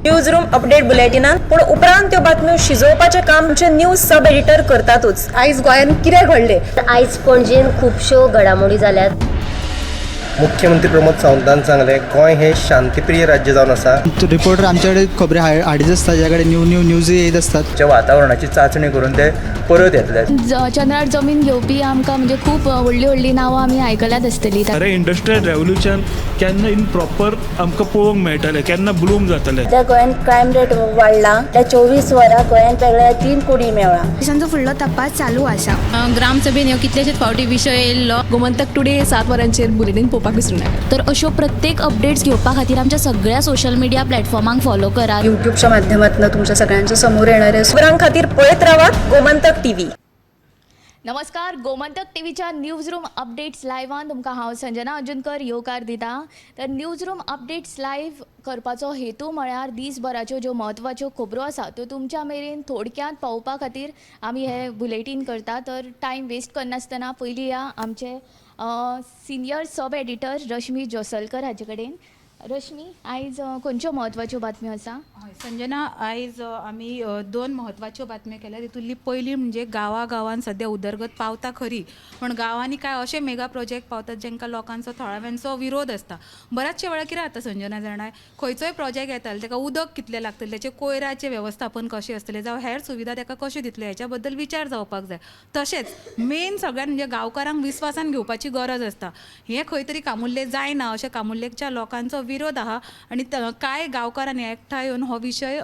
News room update बुलेटिनान. पूण उपरांत त्यो बातम्यो शिजोवपाचें काम आमचे न्यूज सब एडिटर करतातूच. आयज गोंयांत कितें घडलें? आयज पणजेन खुबश्यो घडामोडी जाल्यात. मुख्यमंत्री प्रमोद सावंतान सांगलें, गोंय हें शांतीप्रिय राज्य जावन आसा. रिपोर्टर आमच्याकडे खबरी हाडीत आसता, ज्या कडेन न्यू न्यू न्यूजय येत आसतात. च्या वातावरणाची चांचणी करून ते परत येतले. चंद्रार जमीन घेवपी आमकां म्हणजे खूब व्हडलीं व्हडलीं नांवां आमी आयकल्यात आसतलीं. खरें इंडस्ट्रियल रेवोल्युशन केन्ना इन प्रॉपर आमकां पळोवंक मेळटलें, केन्ना ब्लूम जातलें? सध्या गोंयांत क्रायम रेट वाडला. त्या 24 वरां गोंयांत वेगळ्या 3 कुडी मेवळा. पोलिसांचो फुडलो तपास चालू आसा. ग्रामसभेन ह्यो कितलेशेच फावटी विशय येयल्लो. गोमंतक टुडे 7 वरांचेर बुलेटीन पळोवपाक विसरूं नाका. तर अश्यो प्रत्येक अपडेट्स घेवपा खातीर आमच्या सगळ्या सोशल मिडिया प्लॅटफॉर्मांक फॉलो करात. युट्यूबच्या माध्यमातून तुमच्या सगळ्यांच्या समोर येणार आहे. खबरां खातीर पळयत रावात गोमंतक टीव्ही. नमस्कार, गोमंतक टीव्हीच्या न्यूज रूम अपडेट्स लायव्हान तुमकां हांव संजना अंजुनकर येवकार दिता. तर न्यूज रूम अपडेट्स लायव्ह करपाचो हेतू म्हळ्यार दीसभराच्यो ज्यो म्हत्वाच्यो खबरो आसा त्यो तुमच्या मेरेन थोडक्यांत पावोवपा खातीर आमी हे बुलेटीन करता. तर टायम वेस्ट करनासतना पयलीं या आमचे सिनियर सब एडिटर रश्मी जोसलकर हाचे कडेन. रश्मी, आयज खंयच्यो म्हत्वाच्यो बातम्यो आसा? हय संजना, आयज आमी 2 म्हत्वाच्यो बातम्यो केल्या. तितूंतली पयली म्हणजे गांवागांवान सद्या उदरगत पावता खरी, पूण गांवांनी कांय अशे मेगा प्रोजेक्ट पावतात जांकां लोकांचो थळाव्यांचो विरोध आसता. बऱ्याचशे वेळार कितें जाता संजना जाणा, खंयचोय प्रोजेक्ट येता ताका उदक कितलें लागतलें, तेचें कोयराचें वेवस्थापन कशें आसतलें, जावं हेर सुविधा ताका कश्यो दितले हेच्या बद्दल विचार जावपाक जाय. तशेंच मेन सगळ्यान म्हणजे गांवकारांक विस्वासान घेवपाची गरज आसता. हें खंय तरी कामुल्ले जायना अशें कामुल्लेच्या लोकांचो विरोध आहा आनी कांय गांवकारांनी एकठांय येवन हो विशय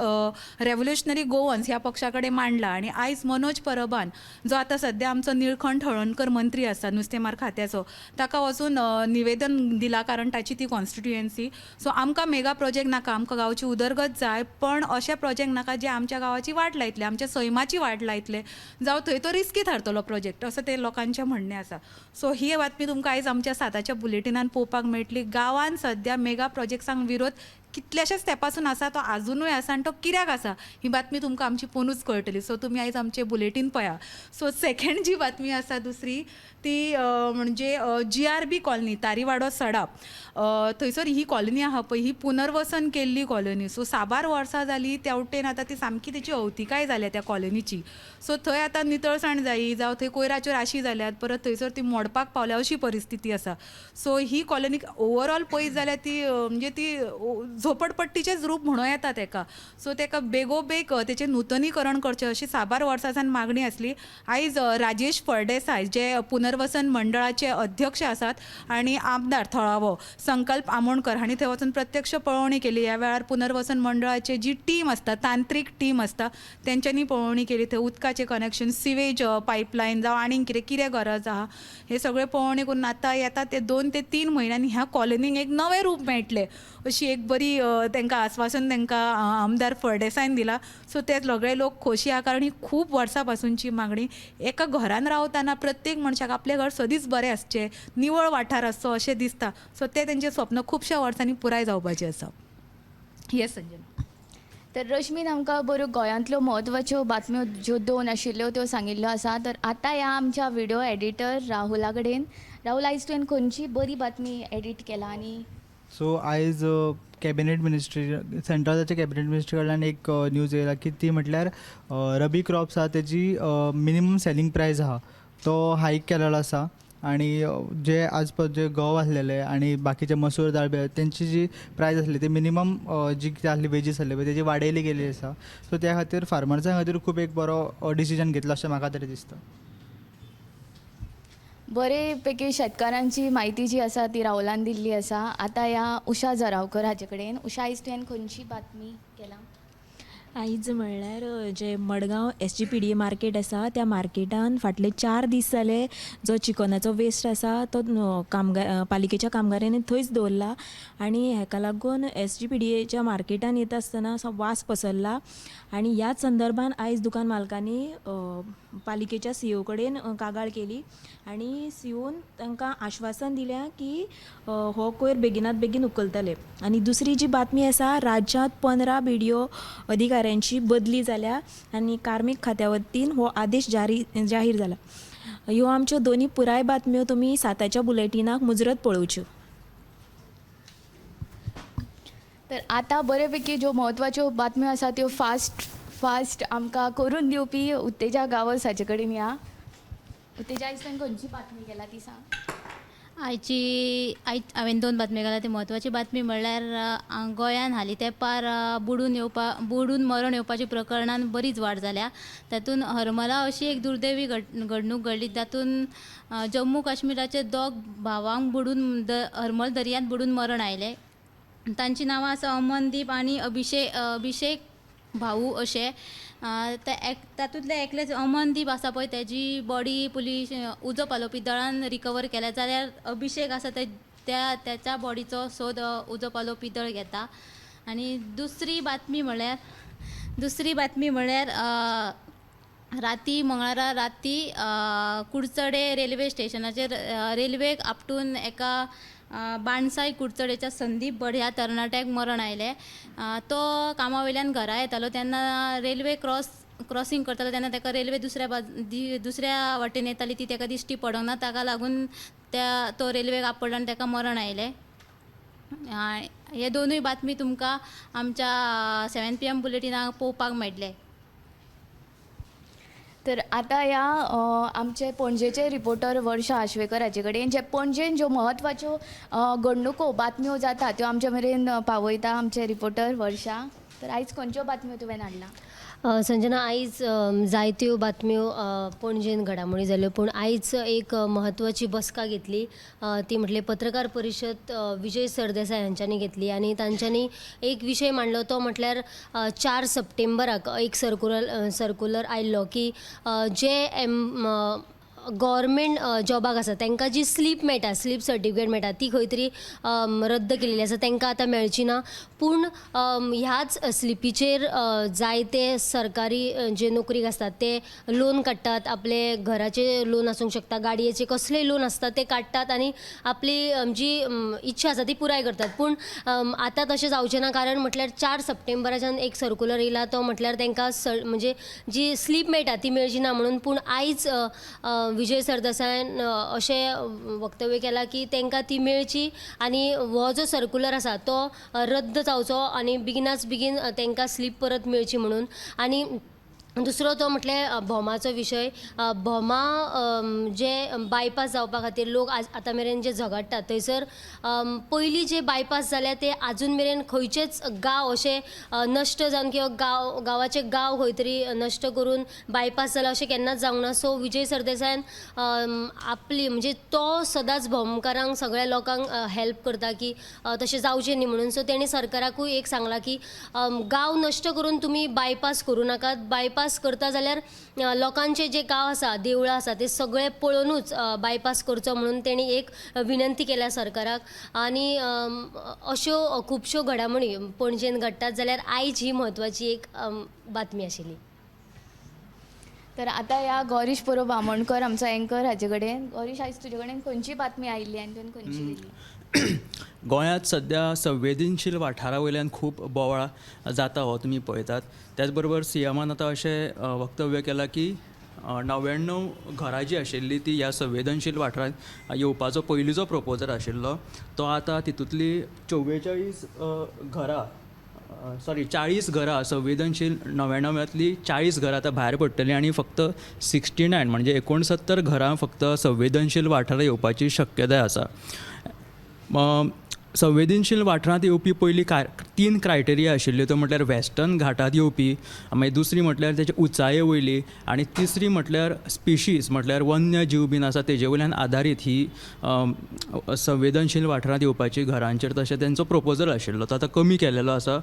रेव्होल्युशनरी गोवन्स ह्या पक्षा कडेन मांडला. आनी आयज मनोज परबान, जो आतां सद्या आमचो निळखंठ हळणकर मंत्री आसा नुस्तेमार खात्याचो, ताका वचून निवेदन दिलां, कारण ताची ती कॉन्स्टिट्युएन्सी. सो आमकां मेगा प्रोजेक्ट नाका, आमकां गांवची उदरगत जाय, पण अशे प्रोजेक्ट नाका जे आमच्या गांवाची वाट लायतले, आमच्या सैमाची वाट लायतले, जावं थंय तो रिस्की थारतलो प्रोजेक्ट, असं ते लोकांचें म्हणणें आसा. सो ही बातमी तुमकां आयज आमच्या 7च्या बुलेटिनान पळोवपाक मेळटली. गांवान सद्या मेगा प्रोजेक्ट्सांक विरोध कितल्याशाच तेंपासून आसा, तो आजुनूय आसा आनी तो कित्याक आसा ही बातमी तुमकां आमची पोनूच कळटली. सो तुमी आयज आमचें बुलेटीन पळया. सो सेकेंड जी बातमी आसा दुसरी ती म्हणजे GRB colony, तारीवाडो सडाप, थंयसर ही कॉलनी आहा पळय, ही पुनर्वसन केल्ली कॉलनी. सो साबार वर्सां जाली तेवटेन आतां ती सामकी तेची अवतिकाय जाल्या त्या कॉलनीची. सो थंय आतां नितळसाण जायी, जावं थंय कोयराच्यो राशी जाल्यात, परत थंयसर ती मोडपाक पावल्या अशी परिस्थिती आसा. सो ही कॉलनी ओवरऑल पळयत जाल्यार ती म्हणजे ती झोपडपट्टीचेंच रूप म्हणूं येता तेका. सो तेका बेगोबेग तेचें नुतनीकरण करचें अशी साबार वर्सां सावन मागणी आसली. आयज राजेश फळदेसाय जे पुनर्वसन मंडळाचे अध्यक्ष आसात आनी आमदार थळावो संकल्प आमोणकर हांणी थंय वचून प्रत्यक्ष पळोवणी केली. ह्या वेळार पुनर्वसन मंडळाचे जी टीम आसता, तांत्रीक टीम आसता, तेंच्यांनी पळोवणी केली. थंय उदकाचें कनेक्शन, सिवेज पायपलायन जावं आनीक कितें कितें गरज आहा हे सगळें पळोवणी करून आतां येता ते 2 ते 3 म्हयन्यांनी ह्या कॉलनीक एक नवें रूप मेळटलें अशी एक बरी तांकां आस्वासन तांकां आमदार फळदेसायन दिला. सो ते सगळे लोक खोशी आहा, कारण ही खूब वर्सां पासूनची मागणी. एका घरान रावतना प्रत्येक मनशाक आपलें घर सदींच बरें आसचें, निवळ वाठार आसचो अशें दिसता. सो तें तेंचें स्वप्न खुबश्या वर्सांनी पुराय जावपाचें आसा. येस संजना. तर रश्मीन आमकां बऱ्यो गोंयांतल्यो म्हत्वाच्यो बातम्यो ज्यो 2 आशिल्ल्यो त्यो सांगिल्ल्यो आसा. तर आतां ह्या आमच्या व्हिडियो एडिटर राहुला कडेन. राहुल, आयज तुवें खंयची बरी बातमी एडिट केला? आनी सो आयज कॅबिनेट मिनिस्ट्री, सेंट्रलाच्या कॅबिनेट मिनिस्ट्री कडल्यान एक न्यूज येयला की ती म्हटल्यार रबी क्रॉप्स आहा तेजी मिनिमम सेलिंग प्रायस आहा तो हायक केलेलो आसा. आनी जे आज जे गंव आसलेले आनी बाकीचे मसूर दाळ बी तेंची जी प्रायस आसली ती मिनिमम जी कितें आसली वेजीस आसली पळय तेजी वाडयली गेली आसा. सो त्या खातीर फार्मर्सां खातीर खूब एक बरो डिसिजन घेतलो अशें म्हाका तरी दिसता. बरे पैकी शेतकारांची म्हायती जी आसा ती राहुलान दिल्ली आसा. आतां ह्या उषा जरावकर हाचे कडेन. उषा, आयज तुवें खंयची बातमी केला? आयज म्हणल्यार जे मडगांव SGPDA market आसा त्या मार्केटान फाटले 4 दीस जाले जो चिकनाचो वेस्ट आसा तो कामगार पालिकेच्या कामगारांनी थंयच दवरला आनी हेका लागून SGPDAच्या मार्केटान येता आसतना असो वास पसरला. आनी ह्याच संदर्भान आयज दुकान मालकांनी पालिकेच्या CO कडेन कागाळ केली आनी COन तांकां आश्वासन दिलें की हो कोयर बेगिनात बेगीन उखलतले. आनी दुसरी जी बातमी आसा, राज्यांत 15 BDO अधिकाऱ्यांची बदली जाल्या आनी कार्मीक खात्या वतीन हो आदेश जाहीर जाला. ह्यो आमच्यो दोनी पुराय बातम्यो तुमी 7च्या बुलेटिनाक मुजरत पळोवच्यो. तर आतां बरेपैकी ज्यो म्हत्वाच्यो बातम्यो आसा त्यो फास्ट फास्ट आमकां करून दिवपी उत्तेजा गांवस हाचे कडेन या. उत्तेजा, आयज तुवें खंयची बातमी केला ती सांग. आयची आयज हांवें दोन बातम्यो केल्या. ती म्हत्वाची बातमी म्हणल्यार गोंयान हालीं तेंपार बुडून येवपा बुडून मरण येवपाच्या प्रकरणान बरीच वाड जाल्या. तातूंत हरमला अशी एक दुर्दैवी घडणूक घडली, तातूंत जम्मू काश्मीराचे दोग भावांक बुडून हरमल दर्यांत बुडून मरण आयलें. तांचीं नांवां आसा अमनदीप आनी अभिषेक भाऊ अशें. तातूंतले एकलेच अमनदीप आसा पळय, तेजी बॉडी पुलीस उजो पालोवपी दळान रिकवर केल्या, जाल्यार अभिषेक आसा त्या तेच्या बॉडीचो सोद उजो पालोवपी दळ घेता. आनी दुसरी बातमी म्हळ्यार राती मंगळारा राती कुडचडे रेल्वे स्टेशनाचेर रेल्वेक आपटून एका बाणसाय कुडचडेच्या संदीप भट ह्या तरणाट्याक मरण आयलें. तो कामा वयल्यान घरा येतालो तेन्ना रेल्वे क्रॉसिंग करतालो तेन्ना ताका रेल्वे दुसऱ्या वाटेन येताली ती ताका दिश्टी पडोंक ना, ताका लागून तो रेल्वेक आपडलो आनी ताका मरण आयलें. हे दोनूय बातमी तुमकां आमच्या 7 PM बुलेटिनाक पळोवपाक मेळटले. तर आतां ह्या आमचे पणजेचे रिपोर्टर वर्षा आश्वेकर हाचे कडेन, जे पणजेन ज्यो म्हत्वाच्यो घडणुको बातम्यो जाता त्यो आमचे मेरेन पावयता आमचे रिपोर्टर वर्षा. तर आयज खंयच्यो बातम्यो तुवें हाडला? संजना, आयज जायत्यो बातम्यो पणजेन घडामोडी जाल्यो, पूण आयज एक म्हत्वाची बसका घेतली ती म्हटल्यार पत्रकार परिशद विजय सरदेसाय हांच्यांनी घेतली आनी तांच्यांनी एक विशय मांडलो तो म्हटल्यार 4 सप्टेंबराक एक सर्कुलर आयिल्लो की जे गव्हर्मेंट जॉबाक आसा तांकां जी स्लीप मेळटा, स्लीप सर्टिफिकेट मेळटा ती खंय तरी रद्द केलेली आसा, तांकां आतां मेळची ना. पूण ह्याच स्लिपीचेर जायते सरकारी जे नोकरीक आसतात ते लोन काडटात, आपले घराचे लोन आसूंक शकता, गाडयेचे कसलेय लोन आसता ते काडटात आनी आपली जी इच्छा आसा ती पुराय करतात. पूण आतां तशें जावचें ना, कारण म्हटल्यार 4 सप्टेंबराच्यान एक सर्कुलर येयला तो म्हटल्यार तांकां म्हणजे जी स्लीप मेळटा ती मेळची ना म्हणून. पूण आयज विजय सरदेसायान अशें वक्तव्य केलां की तांकां ती मेळची आनी हो जो सर्कुलर आसा तो रद्द जावचो आनी बेगिनाच बेगीन तांकां स्लीप परत मेळची म्हणून. आनी दुसरो तो म्हटल्यार भोमाचो विशय. भोमा जे बायपास जावपा खातीर लोक आतां मेरेन जे झगडटात थंयसर पयलीं जे बायपास जाल्या ते आजून मेरेन खंयचेच गांव अशे नश्ट जावन किंवा गांवाचे गांव खंय तरी नश्ट करून बायपास जाला अशें केन्नाच जावंक ना. सो विजय सरदेसायान आपली म्हणजे तो सदांच भोमकारांक सगळ्या लोकांक हेल्प करता की तशें जावचें न्ही म्हणून. सो तेणी सरकाराकूय एक सांगलां की गांव नश्ट करून तुमी बायपास करूं नाकात, बायपास करता जाल्यार लोकांचे जे गांव आसा, देवळां आसा ते सगळे पळोवनूच बायपास करचो म्हणून तेणी एक विनंती केल्या सरकाराक. आनी अश्यो खुबश्यो घडामोडी पणजेन घडटात, जाल्यार आयज ही म्हत्वाची एक बातमी आशिल्ली. तर आतां ह्या गौरीश परब आमोणकर आमचो एंकर हाचे कडेन. गौरीश, आयज तुजे कडेन खंयची बातमी आयिल्ली आनी तुवें खंयची दिली? गोंयांत सद्या संवेदनशील वाठारा वयल्यान खूब बोवाळ जाता हो तुमी पळयतात. त्याच बरोबर सीएमान आतां अशें वक्तव्य केलां की 99 घरां जीं आशिल्लीं ती ह्या संवेदनशील वाठारांत येवपाचो पयलींचो प्रपोजल आशिल्लो तो आतां तितूंतली 44 घरां सॉरी 40 घरां संवेदनशील 99तलीं 40 घरां आतां भायर पडटलीं आनी फक्त 69 म्हणजे 69 घरां फक्त संवेदनशील वाठारांत येवपाची शक्यताय आसा. संवेदनशील वाठारांत येवपी पयलीं 3 क्रायटेरिया आशिल्ल्यो, त्यो म्हटल्यार वेस्टर्न घाटांत येवपी, मागीर दुसरी म्हटल्यार तेचे उंचाये वयली आनी तिसरी म्हटल्यार स्पिशीज म्हटल्यार वन्य जीव बीन आसा तेजे वयल्यान आदारीत ही संवेदनशील वाठारांत येवपाची घरांचेर तशें तेंचो प्रपोजल आशिल्लो तो आतां कमी केलेलो आसा.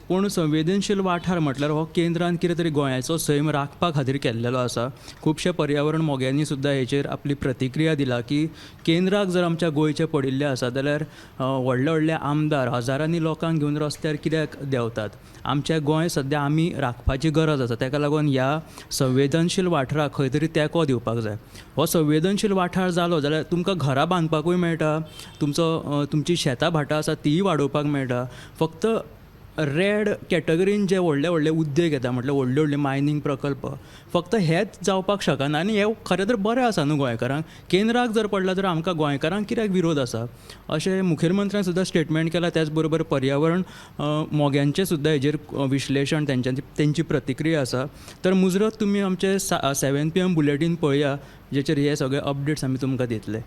पूण संवेदनशील वाठार म्हटल्यार हो केंद्रान कितें तरी गोंयाचो सैम राखपा खातीर केल्लेलो आसा. खुबशे पर्यावरण मोग्यांनी सुद्दां हेचेर आपली प्रतिक्रिया दिला की केंद्राक जर आमच्या गोंयचें पडिल्लें आसा जाल्यार व्हडले व्हडले आमदार हजारांनी लोकांक घेवन रस्त्यार कित्याक देंवतात. आमचें गोंय सद्या आमी राखपाची गरज आसा, ताका लागून ह्या संवेदनशील वाठाराक खंय तरी तेंको दिवपाक जाय. हो संवेदनशील वाठार जालो जाल्यार तुमकां घरां बांदपाकूय मेळटा, तुमचो तुमची शेतां भाटां आसा तीय वाडोवपाक मेळटा. फक्त रेड कॅटगरीन जे व्हडले व्हडले उद्देग येता, म्हटल्यार व्हडले व्हडले मायनींग प्रकल्प, फक्त हेच जावपाक शकना. आनी हें खरें तर बरें आसा न्हू गोंयकारांक. केंद्राक जर पडला तर आमकां गोंयकारांक कित्याक विरोध आसा अशें मुखेलमंत्र्यान सुद्दां स्टेटमेंट केलां. त्याच बरोबर पर्यावरण मोग्यांचें सुद्दां हेजेर विश्लेशण, तेंची प्रतिक्रिया आसा. तर मुजरत तुमी आमचे 7 PM bulletin पळया, जेचेर हे सगळे अपडेट्स आमी तुमकां दितले.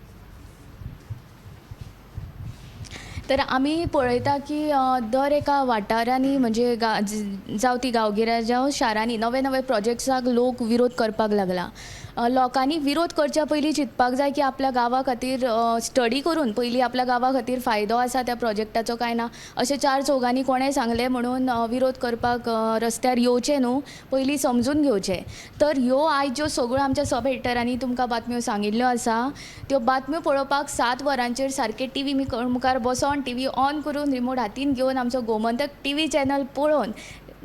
तर आमी पळयता की दर एका वाठारांनी, म्हणजे जावं ती गांवगिऱ्या जावं शारांनी, नवे नवे प्रोजेक्ट्साक लोक विरोध करपाक लागला. लोकांनी विरोध करच्या पयलीं चिंतपाक जाय की आपल्या गांवा खातीर स्टडी करून पयलीं आपल्या गांवा खातीर फायदो आसा त्या प्रोजेक्टाचो काय ना. अशें चार चौगांनी कोणें सांगलें म्हणून विरोध करपाक रस्त्यार येवचें न्हू, पयलीं समजून घेवचें. तर ह्यो आयज ज्यो सगळ्यो आमच्या सब एडिटरांनी तुमकां बातम्यो सांगिल्ल्यो आसा, त्यो बातम्यो पळोवपाक 7 वरांचेर सारकें टी व्ही मुखार बसोन, टी व्ही ऑन करून, रिमोट हातीन घेवन आमचो गोमंतक टी व्ही चॅनल पळोवन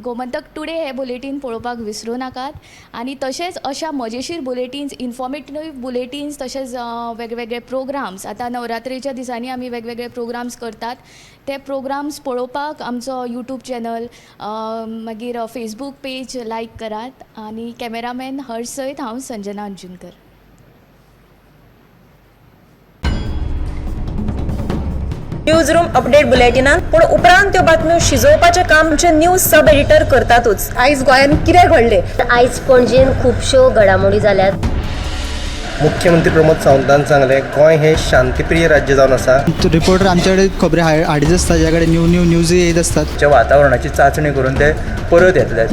गोमंतक टुडे हे बुलेटीन पळोवपाक विसरूं नाकात. आनी तशेंच अशा मजेशीर बुलेटीन्स, इन्फॉर्मेटीव बुलेटीन्स, तशेंच वेगवेगळे प्रोग्राम्स, आतां नवरात्रेच्या दिसांनी आमी वेगवेगळे प्रोग्राम्स करतात, ते प्रोग्राम्स पळोवपाक आमचो यूट्यूब चॅनल, मागीर फेसबूक पेज लायक करात. आनी कॅमेरामॅन हर्ष सयत हांव संजना अंजुनकर. न्यूज रूम अपडेट बुलेटिनान पूण उपरांत त्यो बातम्यो शिजोवपाचें काम आमचे न्यूज सब एडिटर करतातूच. आयज गोंयांत कितें घडलें, आयज पणजेन खुबश्यो घडामोडी जाल्यात. मुख्यमंत्री प्रमोद सावंतान सांगलें, गोंय हें शांतीप्रिय राज्य जावन आसा. रिपोर्टर आमचे कडेन खबरी हाडीत आसता, ज्या कडेन न्यू न्यू न्यूजय येयत आसतात. वातावरणाची चांचणी करून ते परत येतले.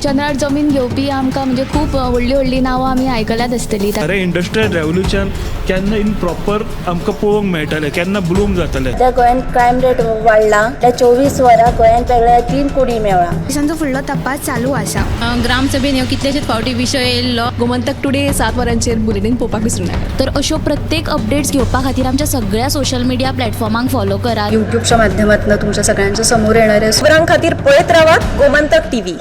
चंद्रार जमीन घेवपी आमकां म्हणजे खूब व्हडलीं व्हडलीं नांवां आमी आयकल्यात आसतलीं. खरें इंडस्ट्रियल रेवोल्युशन केन्ना इन प्रॉपर आमकां पळोवंक मेळटलें, केन्ना ब्लूम जातलें. सध्या गोंयांत क्रायम रेट वाडला. त्या 24 वरां गोंयांत वेगळ्या 3 कुडी मेळ्ळा. पोलिसांचो फुडलो तपास चालू आसा. ग्रामसभेन ह्यो कितलेशेच फावटी विशय येयल्लो. गोमंतक टुडे 7 वरांचेर बुलेटीन पळोवपाक विसरूं नाका. तर अश्यो प्रत्येक अपडेट्स घेवपा खातीर आमच्या सगळ्या सोशल मिडिया प्लॅटफॉर्मांक फॉलो करात. यूट्यूबच्या माध्यमातून तुमच्या सगळ्यांच्या समोर येणार आहे. खबरां खातीर पळयत रावात गोमंतक टीव्ही.